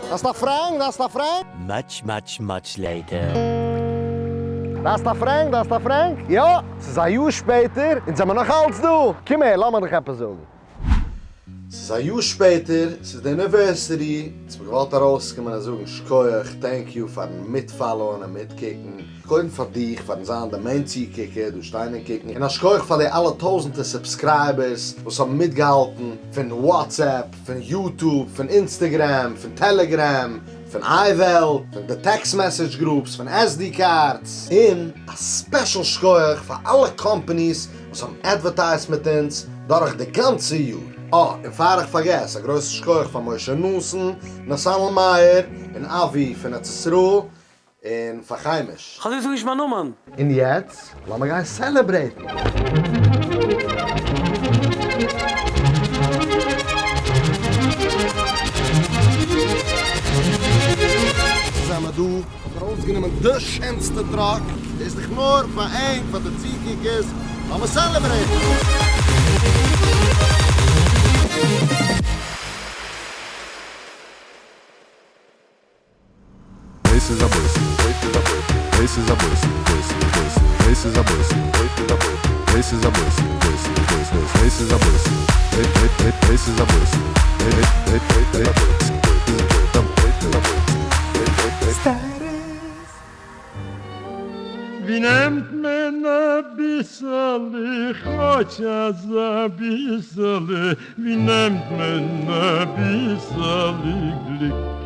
דארפסט א פרענק? דארפסט א פרענק? Much much much later. דארפסט א פרענק? דארפסט א פרענק? יא! ס'איז א יאר שפעטער, אונז זעמער נאך אלץ דא! קום הער, לאמיר דיך עפעס זאגן. ס'איז א יאר שפעטער, ס'איז די anniversary, אונז האבן געוואלט ארויסקומען און זאגן שכוח, thank you פארן מיטפאלאוען און מיטקוקן, קודם פאר דיך פארן זיין די main צוקוקער, דא שטיין און קוקן, און א שכוח פאר די אלע טויזענטער subscribers וואס האבן מיטגעהאלטן, פון WhatsApp, פון YouTube, פון Instagram, פון Telegram, פון אייוועלט, פון די text message groups, פון SD cards, און א special שכוח פאר אלע companies וואס האבן אדווערטייזט מיט אונז דורך די גאנצע יאר. אה, און פאר איך פארגעס, א גרויסן שכוח פאר משה נתן, נתנאל מאיר, און אבי פון ארץ ישראל, און פאר חיימיש. כ'האב דיר נישט מיין נאמען. און יעצט לאמיר גיין סעלעברעיטן. זעמער דא, האט ארויסגענומען די שענסטע truck, דאס איז דאך נאר פאר ענק, פאר די צוקוקערס, לאמיר סעלעברעיטן. דאס איז א ביסל, דאס איז א ביסל, דאס איז א ביסל, דאס איז א ביסל, דאס איז א ביסל, דאס איז א ביסל, ווי נעמט מען אביסעלע, כאטש אזא ביסעלע, ווי נעמט מען אביסעלע גליק?